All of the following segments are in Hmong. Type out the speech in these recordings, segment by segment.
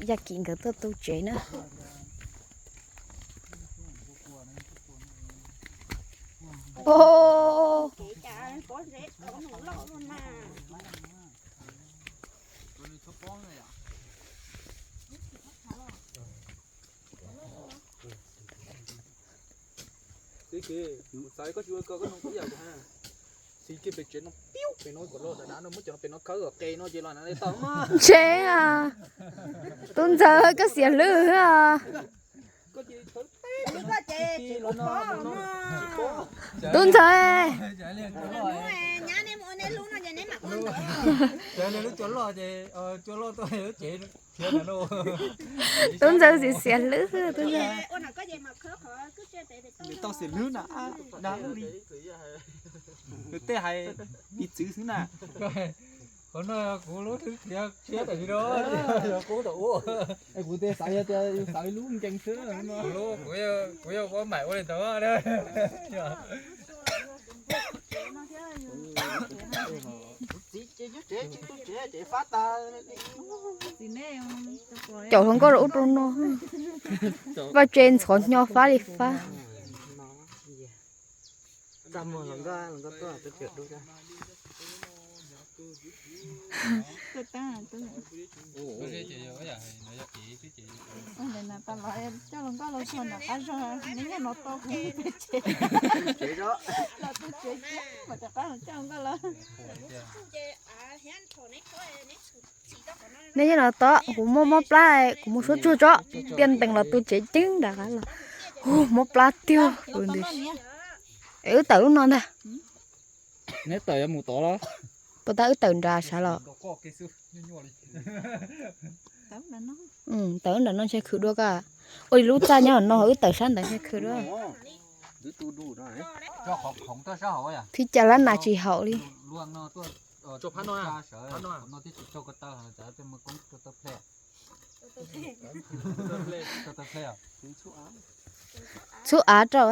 Yaj Kim nkawd tuaj tu tsev na. Os, Txiv, kuv xav koj tsis ua ko koj nug kuv yam kuv hais. Txiv, kiag pem tsev no piu pem no kom loj dav dav no muab cov no pem no khawb kom qe no ces los na tau. Ntshe a, tub ntxawg koj xiam hlwb a. Tub ntxawg, tub ntxawg xiam xiam hlwb tub ntxawg. Tau xiam hlwb na, dag li. Nws tej hais piv txwv xwb na. Qhov no kuv lub thwv khiav khiav tam sim no, qub tau ua. Kuv tej xav yog tias xav ib lub nkees xwb. Kuv yog ua maim ua li ntawd. Caum hluas nkauj rau ub rau no, vaj tse ntxhov hnyo fab li fab. Coj hluas nkauj los txog nram qab zog, neb nyob no tau kuv pem tsev. Los tu tsev, mam rov qab coj hluas nkauj los. Neb nyob no tau, kuv muaj mob plab, kuv mus suab tsuag tso, tiaj ntees los tu tsev ceeb nram qab los. Hu, mob plab tiag. Es wb tawm lub no ntag. Neb tawm yuav mus tod los? Puas tab wb tawm nrad sav los? Tawm nram no ntshe khwv dua ka. Ua li lub txaj nyob no wb tawm sab ntawd ntshe khwv dua. Phij cas lab nas tsis haum li. Txhub av rau.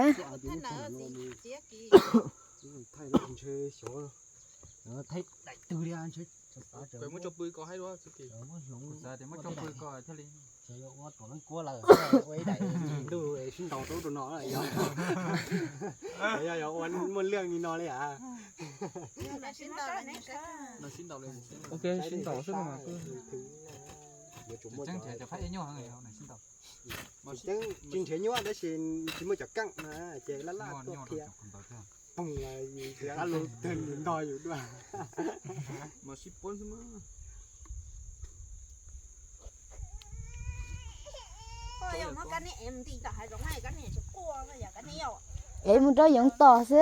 Ua tuam leej kuab lawm, ua ib daim ntuj sib ntaus rau rau no yog, yog ua muaj lwj li no li a. Sib ntaus xwb no. Tsis nrhiav nyuaj tab sis tsis muaj cov keej na ces laj laj tuaj qhia. Poog los yus txiav qab lus tag yus ntog yus dua. Es mus rau yoov tom xwb.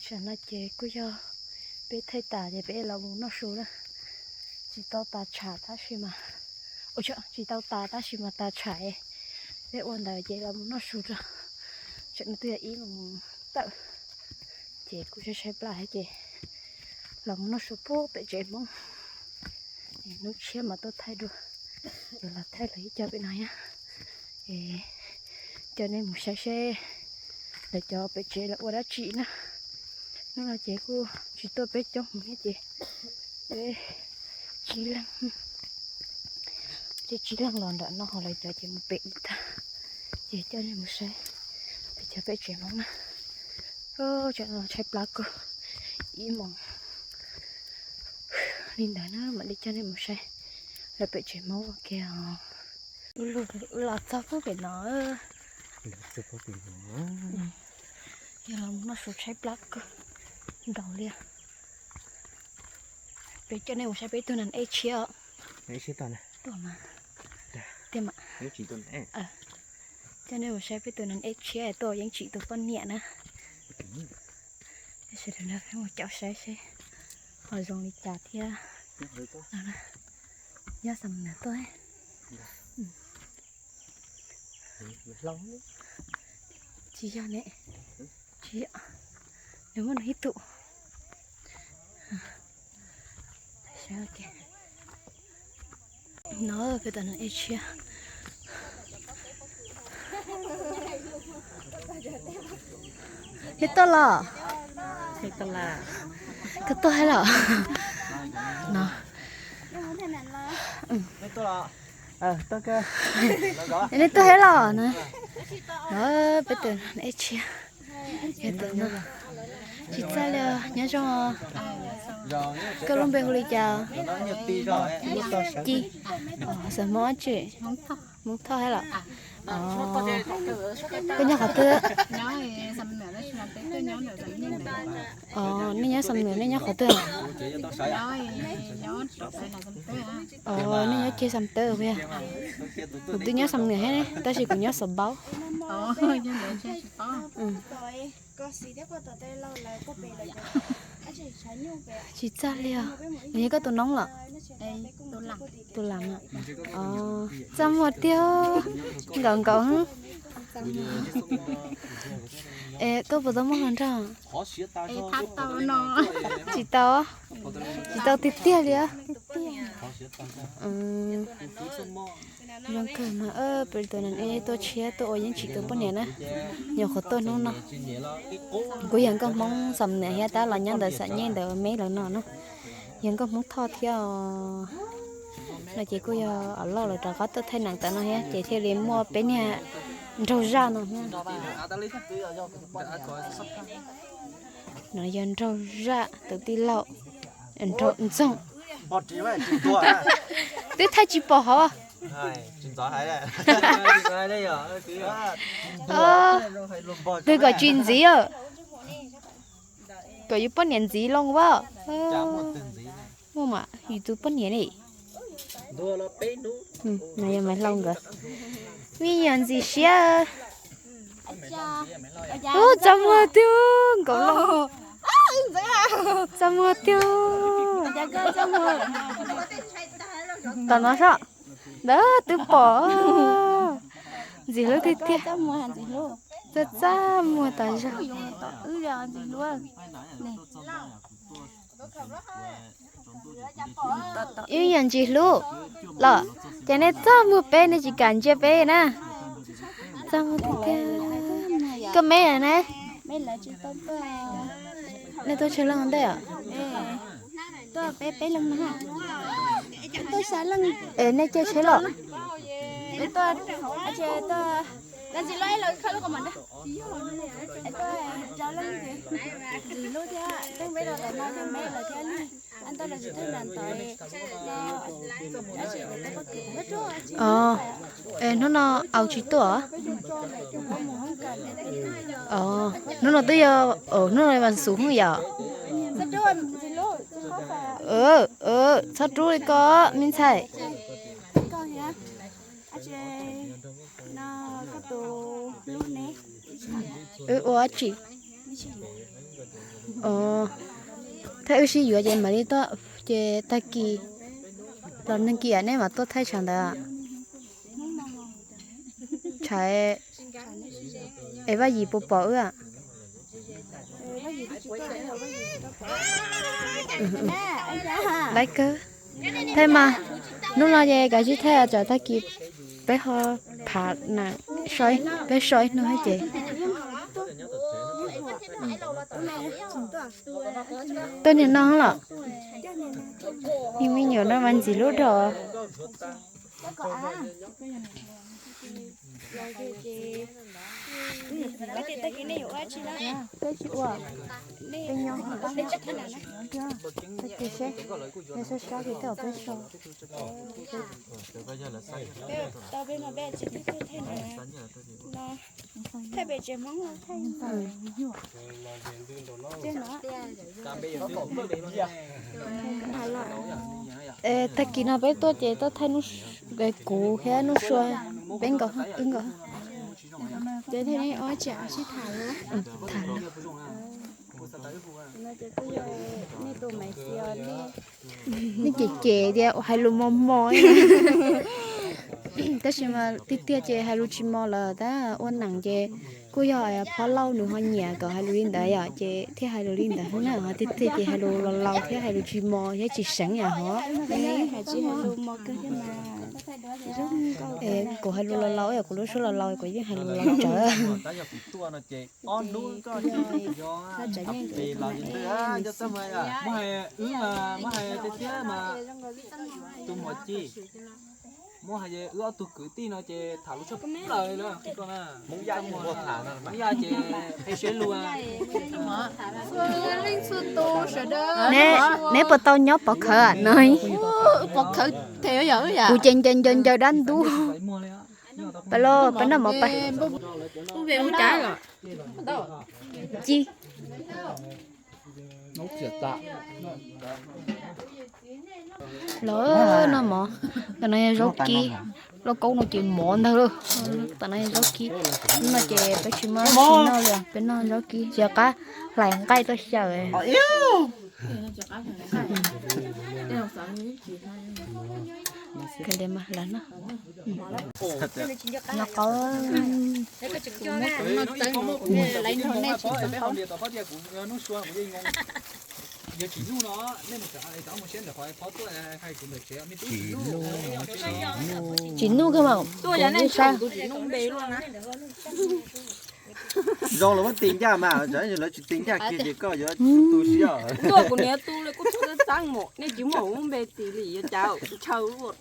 Tam no ces kuj yog peb thaij tas ces peb los mus noj su na. Tsis tau tas tsham tab sis mas, tsis tau tas tab sis mas tas tsham. Peb ua ntawd ces los mus noj su rau. Tam no twb yog ib moos tawm ces kuj saib saib plab ces los mus noj su puag pem tsev Hmoob. Hnub tshiab mas tuaj thaij dua, yuav los thaij lawv ib co pem no thiab. Es coj nej mus saib seb lawv cov pem tsev lawv ua dab tsi na. Hnub no ces kuj tsis tuaj peb coob hmov thiab ces peb tsib leeg, peb tsib leeg los nram no ho lawv cov ces mus pem ib tag. Ces coj nej mus saib lawv cov pem tsev Hmoob na. Tsam no tshaib plab kawg, ib moos li ntawd na mam li coj nej mus saib lawv pem tsev Hmoob ua ke os. Wb los txog puag pem no, yog los mus noj su tshaib plab kawg nkaus li. Peb coj nej mus saib peb tug nas ej tshiab os. Tiag mas. Coj nej mus saib peb tus nas ej tshiab tuaj yeej tsim tus poj niam na. Sawv daws nrog peb mus caum saib seb ho zoo li cas thiab. Nyob xam nam tuaj. Tsis yog ne, tsis yog, nws muaj nws ib tug. No peb tus nas ej tshiab. Neb tuaj los? Koj tuaj thiab los? No, Nej tuaj thiab los na. Los peb tus eb tshiab. Yog tus no tsis txawj li os, nyob zoo. Koj lub npe hu li cas? Ci. Xeem Hmoob tsi? Hmoob Thoj thiab los? Koj nyob qhov twg? Nej nyob Xam Nuam, nej nyob qhov twg? Nej nyob kiag Xam Tawb thiab. Kuv twb nyob Xam Nuam thiab ne, tab sis kuv nyob Xov Baub. Tsis txawj li os. Nws yog koj tus noob los? Tus lam. Txaj muag tiag, nkaum nkaus. Es koj puas tau muaj hluas nraug? Tsis tau, tsis tau tiag tiag li. Zoo kawg mas, peb tus no tuaj tshiab tuaj ua yeeb tsim tus poj niam na. Nyuam qhuav tuaj hnub no. Kuv yog nkauj Hmoob Xam Nuam thiab, tab los nyob ntawm Xam Nyej ntawd me lawv no na. Yog nkauj Hmoob Thoj thiab os. No ces kuj yog Am Lauj lawv rov qab tuaj thaij neem tam no thiab ces thiaj li muaj peb niag nraug zaj no thiab. No yog nraug zaj tus tij laug, nraug ntxoog. Twb thaij tsis pom hov. Twb kom tsis ntxiv, kom yus poj niam ntxiv loo as. Muaj mas yus tus poj niam li. No yog Maiv Hlau nkawd. Me nyuam ntxim siab. Ub, txaj muag tiag, nkaum loo. Txaj muag tiag. Tom no soj, ntawd twb pom. Ntxim hlub tiag tiag. Txaj txaj muag tas zog. Ib yam ntsis hlub los, ces nej txaj muag peb, nej tsis kam ntsia peb na. Txaj muag tiag tiag. Koj me na? Nej tuaj tsawg leej ua ntej os? Es nej caij tsheb los? Hnub no Aus tsis tuaj? Hnub no twb yog, hnub no mas xus hwj yom. Txhob rub li ko me ntxhais. Wb ua dab tsi? Thaij wb sib yuav ces mam li tuaj, ces tag kis los nag kis nej mam tuaj thaij tshav ntawd. Tshav es Vaj Yim puas pom wb? Laiv kawg. Thaij mas, hnub no ces kav tsij thaij, tsam tag kis peb ho phav na, peb so ib hnub thiab ces. Tuaj niag no los? Me nyuam no mas ntxim hlub dhau. Peb tsis ua, peb nyob, tag kis seb, yog sab sab ces tej zaum peb so. Tag kis no peb tuaj ces tuaj thaij kuv thiab Nuj Sua, peb nkaus wb nkaus. Tham. Nej cem cem tias hais lus mos mos. Tab sis mas tiag tiag ces hais lus tsis mos lawm, tab ua neej ces kuj yog Phob Lauj nws ho nyiam kom hais lus li ntawd yom, ces thiaj hais lus li ntawd na. Ho tiag tiag ces hais lus laus laus thiab hais lus tsis mos thiab tsis seev yam hov. Kuv hais lus laus laus, kuv lub suab laus laus, kuv yeej hais lus laus tsawv. Muab hais, muab hais tiag tiag mas tus muam Ci, muab hais wb ob tug kwv tij no ces tham lus tshaj plaws li. Hmoob Yaj ces qhia siab lug. Neb puas tau nyob Pov Khawv no? Kuv ces ncaws ncaws ncaws dab ntub. Pab los pab noj mov pais. Ci los noj mov. Tam no yog zaub kib, lauj kaub no ces mov ntag lauj. Tam no yog zaub kib, hnub no ces peb tsis muaj dab tsi noj li, peb noj zaub kib tsis qab hlais nqaij tuaj xyaw. Nyob qhov tsis nug kawg mas. Zoo los muab tis ncaj mas, lawv tsis tis ncaj kiag ces koj yuav tu siab. Tuaj kuv niam tu li kuj tsis txaj txaj mus, nej tsis muaj lub npe tis li yuav cas ntshaw luaj.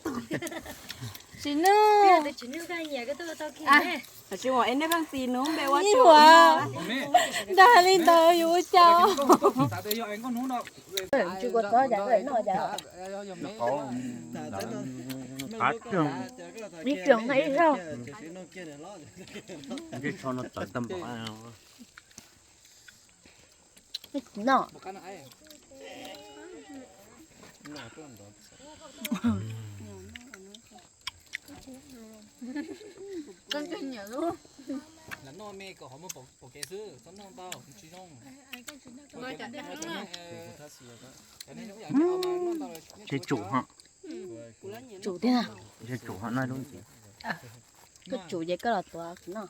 Tsis nug. Tsis muaj es nej pheej tis nws lub npe ua tsuas. Dag li ntawd yuav ua cas. Ib tsoom ib zaug. No. Tsis tsum ho. Tsum thiab. Tsum ho no lub ntxiv. Koj tsum ces koj los tuav no.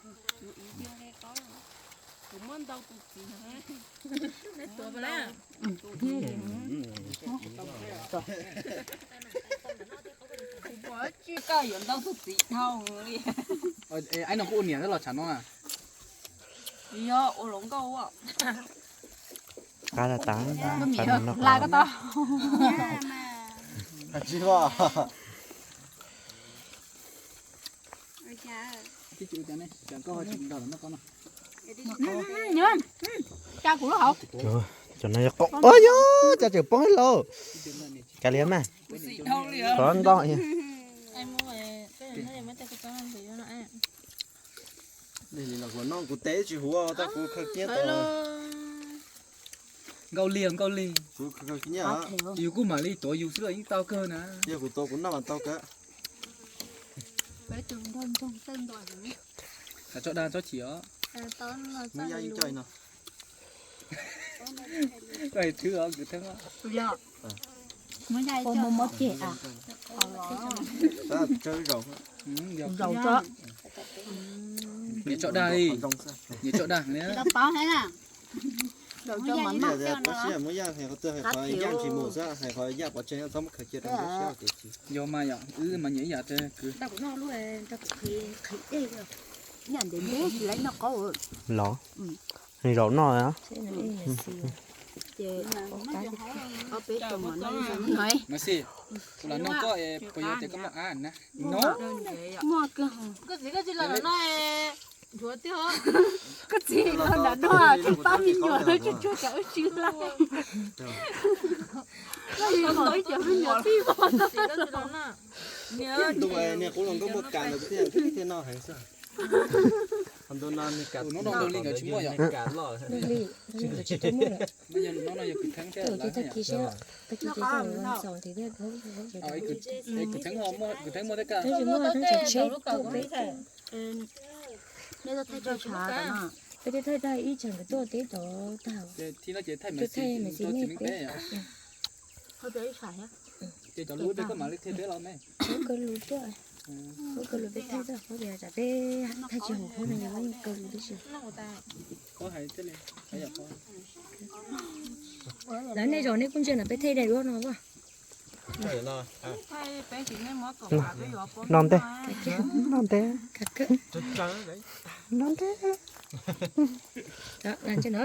Koj yuav ntau tus txiv dhau li. Aib no kuj ua niam los tshav no na. Yog ua hluas nkauj. Qab tas tas. Hla koj tau. Ca kuv lub hauv. Cov no yog qo, yog cas tseem poob ib lauj. Kav liam mas. Qhov ntau. Kuv tes tsis huv tab kuv khaws kiag tau. Nkauj li, nkauj li. Yus kuj mam li tuav yus xwb los yeej tau kawg na. Yog kuv tuav kuv noj mas tau kawg. Tso dag tsob chim os. Muab yaj yeej coj no. Koj hais thwb os, kwv theeb. Muab yaj coj no. Niam tso dag li. Niam tso dag li. Yog mas yog, wb mas nyiam ib yam rau kwv. Los, zaum no. Mas xij, kuv los nug koj es puas yog tias koj muaj ab na? Koj txiv, koj txiv los nram no, nrog nram no tsis pab me nyuam, tsuas tsuas cov wb tsis laij. Koj yuav ib cov me nyuam tij. Niag qub hluas nkauj muaj kas ntawd thiaj noj heev xwb. Qhov ntawd no nws kas, hnub no li nkawd tsis muaj yom. Kas loj. Kwv Theeb muaj, kwv Theeb muaj tej kas. Peb twb thaij tag ib tsam nkawd tuaj teb tod tag. Ces thaij Maiv Xis niaj teb. Ces cov lub tej koj mam li qhia peb los me. Koj lub tuaj. Phob kaw lus peb thaij txog phob tias tsam peb thaij tsis haum phob no yog phob kaw lus tib si. Lawv nej zaum nej kuj ntsia na peb thaij dai duab no as. Noj ntej, noj ntej, noj ntej. Ntsia na,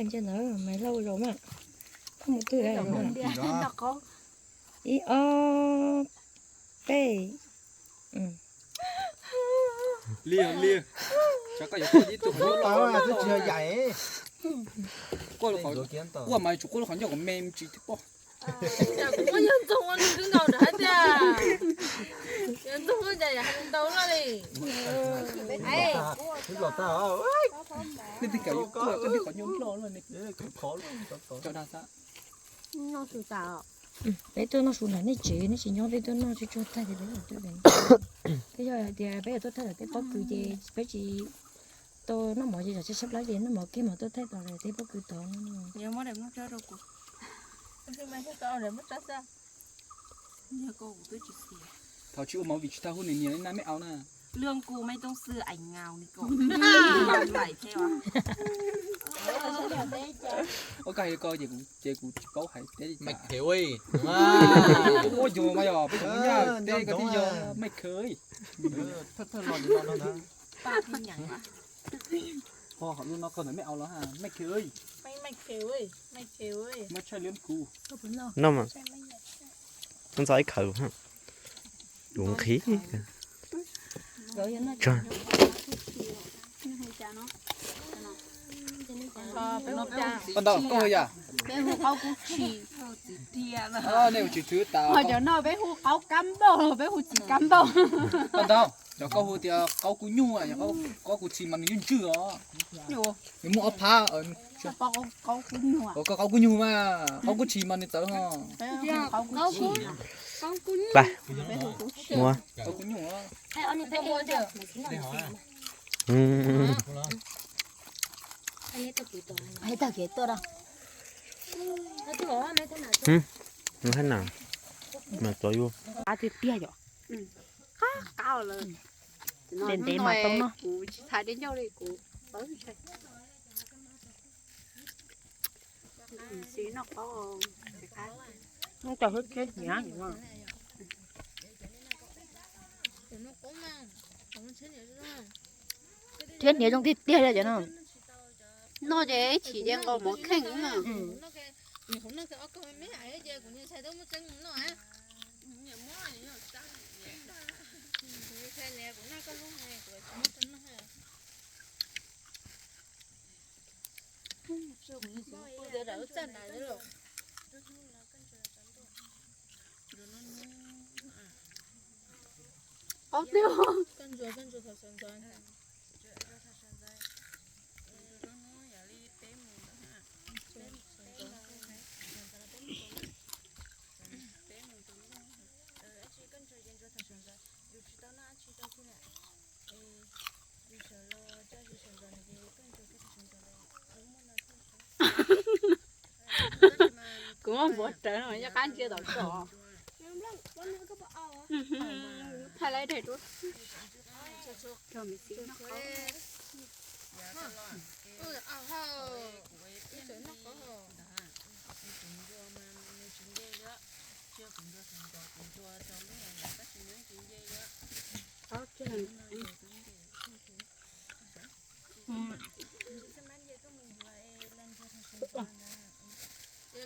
ntsia na, Maiv Lauj zaum mas, phob mus twg? Ib ob peb. Li li, koj yuav koj ib tug qhov nyuj loj loj, quaj mas tsum quaj lub qhov ncauj kom me tsis tib pob. Kuv muab yawg ntxoog ua nws twb nkaus nrad hais tias, yawg ntxoog ua cas yam hais ntau luaj li. Nej twb kam yuav quaj koj niag qhov ncauj loj luaj ne. Peb tuaj noj su nram nej tsev, nej tsis nyob peb tuaj noj tsuag tsuag tag ces peb mam tuaj. Peb yog hais tias peb yuav tuaj thaij tom tej pob kws ces peb tsis tau noj mov ces tsam tshaib tshaib plab ces noj mov kiag mas tuaj thaij tom tej pob kws tod. Thov tsis ua mov vim tsis tau hu nws niam li na, mej au na. Ua koj hais li ko ces kuv tsis paub hais teb li cas. Ua yus mas yog peb cov Hmoob Nyab teb koj thiaj yog mej khev. Ho lub no koj ntawm mej au los ha, mej khev. Mej tshaj liab kuv. Noj mas, ntxov ib khawv ha. Kuv nqhis. Ntau koj yam. Nej hu tsis twv tas. Cov no peb hu qaub kab npauj, peb hu txhim kab npauj. Ntau, cov koj hu tias qaub kub nyuj, qaub kub txhim mas nws yeej ntswg os. Nws muaj ob phab. Koj qaub kub nyuj mas, qaub kub tshis mas nws txawv ho. Qaub kub nyuj. Hais tag kev tuaj da. Hais na, mas txog yus. Qab tiag tiag yom. Qab qab lawm. Ntev ntev mas tau noj. Kuv tsis txhais dej ncauj li kuv. Noj cov thiab thiab hniav. Thiab hniav zoo tiag tiag li cov no. Noj ces ib chim ces nqos mov kheej na. Qaub tiag. Kuv muab npuav rawv no yog qab ntsia tom tso. Thaij laib dej rau.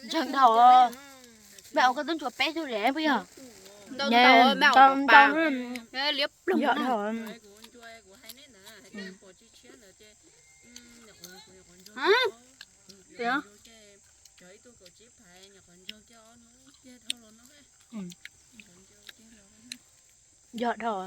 Ntseeg dhau. Mej au koj twb ntsuas peb tug lawm puas yog? Ntau ntau, mej au ntau ntau. Liab ploog dhau. Yog dhau.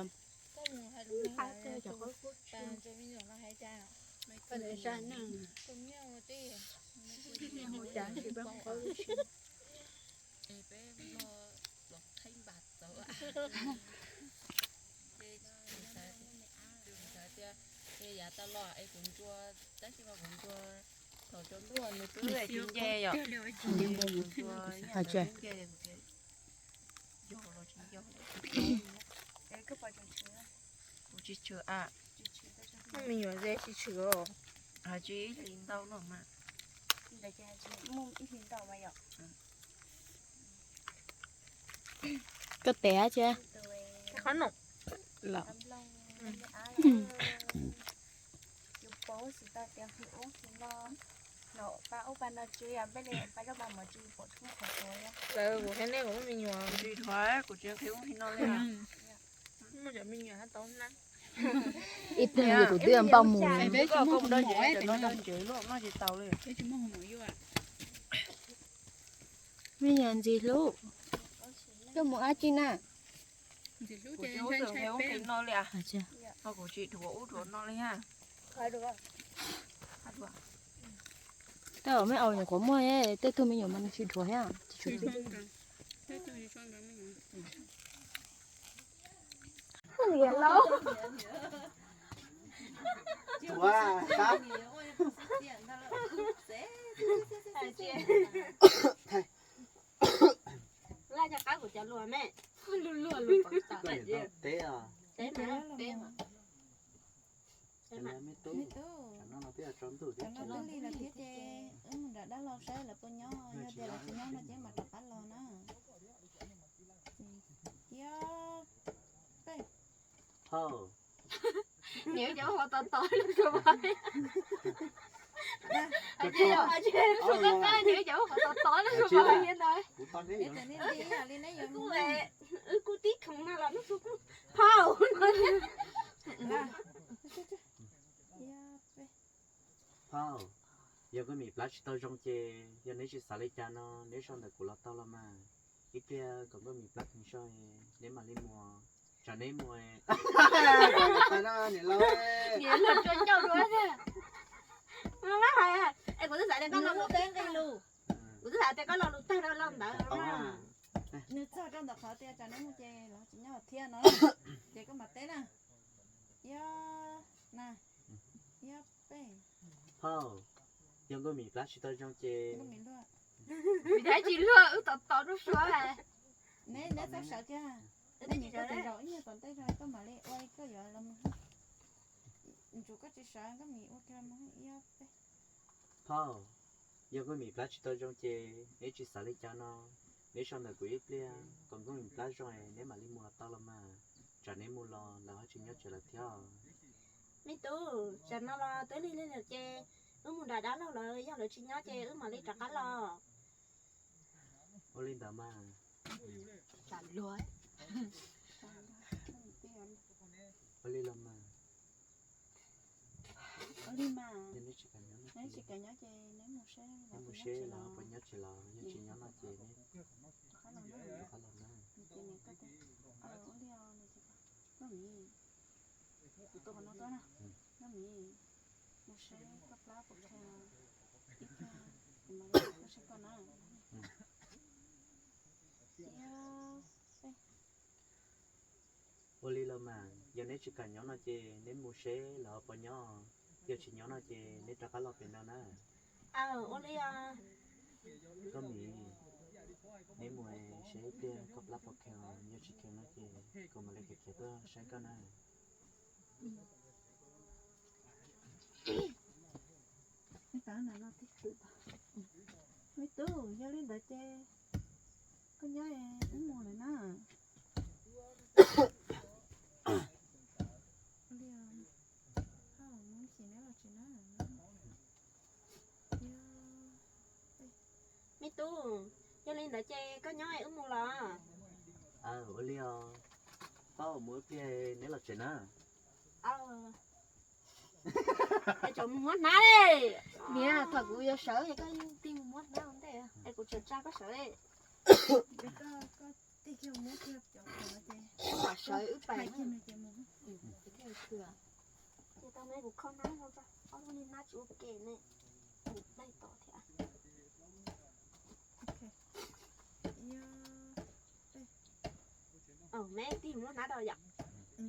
Tsis tshwm a. Muaj me nyuam ze tsis tshwm os. Tsis ib hlis ntau no mas. Koj tes tsi? Qhob noom. Kuv thiab nej kuv muaj me nyuam. Tsis dhuav, kuv tsis nqhis ub hli no li. Muaj cov me nyuam hab tau na. Ib pliag kuv twb npaj mus. Koj mus dab ntsev, cov no dab ntsev luaj noj tsis tau li. Me nyuam ntxim hlub. Koj mus dab tsi na? Kuv tsis ub txwm nqhis ub hli no li. Kuv tsis dhuav ub dhuav no li ha. Tej zaum me au nyuam qhuav muaj, tej tug me nyuam mas nws tsis dhuav thiab. Laj cov qab kuv cov luag me. Teb os. Teb os. Me tub, cov no twb lig lawm thiab ces wb mus nram dab laug saib lawv puas nyob, yog tias lawv tsis nyob no ces wb mam rov qab los na. Tiab peb. Hauj. Niam cov ua qhov tod tod lub suab pais. Niam cov ua qhov tod tod lub suab pais ntawd. Wb kuj tib khoom no los lub suab kuj phauj. Phauj, yog Nkauj Mim plab tsis tau zoo ces yog neb tsis xav li cas no neb sau ntawm kuv los tau los mas. Ib pliag kom Nkauj Mim plab kheev zog neb mam li mus, tsam neb mus. Niam laus tso ncauj dua thiab. Es kuv twb xav tias koj lo lus, kuv twb xav tias koj lo lus tag rau lo ntawd. Nws txog rau ntawm qhov tias tsam neb mus ces los tsis nyob thiab no, ces koj mam teb na. Ib ob, na, ib ob peb. Phauj, yog Nkauj Mim plab tsis tau zoo ces. Vim neb tsis luag wb tom tom lub suab. Neb, neb txhob sawv kiag. Nkauj Mim koj tes zaum ib nyuag tom ntej zog koj mam li ua koj yuav los mus. Ntsuav koj tsis sawv Nkauj Mim ua kiag los mus ib ob peb. Phauj, yog Nkauj Mim plab tsis tau zoo ces neb tsis xav li cas no, neb sau ntawm kuv ib pliag kom Nkauj Mim plab zoo neb mam li mus los tau los mas. Tsam neb mus los lawv ho tsis nyob tsev lawm thiab. Me tub, tsam no los twb lig lig lawm ces wb mus nram dab laug lawv, yog lawv tsis nyob ces wb mam li rov qab los. Ua li ntawd mas. Ua li los mas. Ua li mas. Neb tsis kam nyob ces neb mus seb lawv puas nyob tsev los, yog tsis nyob no ces neb rov qab los na. Ua li os, Nkauj Mim, kuv tus qhov no tuaj na. Nkauj Mim, mus seb koj plab puas kheev ib pliag, kuv mam li tuaj seb koj na. Ua li los mas, yog neb tsis kam nyob no ces neb mus seb lawv puas nyob, yog tsis nyob no ces neb rov qab los pem no na. Aw, ua li os. Nkauj Mim, neb mus seb ib pliag koj plab puas kheev, yog tsis kheev no ces kuv mam li khiav khiav tuaj saib koj na. Me tub, yog li ntawd ces koj nyob wb mus lawm na. Me tub, yog li ntawd ces koj nyob wb mus los. Ua li os. Phauj, mus ib pliag neb los tsev na. Es tsam mus muab hnab li. Niam, thaum kuv yuav sawv es koj yeej tig mus muab hnab ua ntej, es kuv tseem tsa koj sawv li. Tig kiag muab kiag cov qhov no ces, sawv wb pais kiag no ces mus. Ces tau ne, kuv kho hnab zoo tso, ob lub niag hnab tsis ua ke ne, kuv daig tom thiab. Me tig muab hnab rau yom.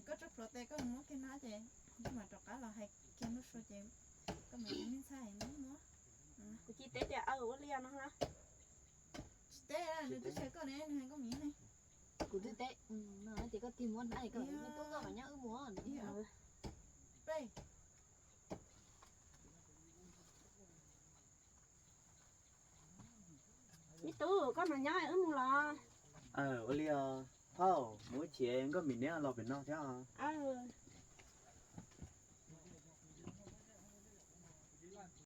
Koj tso plhuav tes koj mus muab kiag hnab ces koj mam rov qab los hais kiag lub suab ces koj mam li me ntxhais muab. Kuv cia teb tias aw ua li no na. Tsis teb, nws twb tsis hais koj ne, nws hais Nkauj Mim ne. Kuv twb teb no tias koj tig mus ua hnav es koj, me tub, koj mam nyob wb mus. Me tub, koj mam nyob wb mus los? Ua li os. Phauj, mus ua chiv nkauj mis neb los pem no thiab os.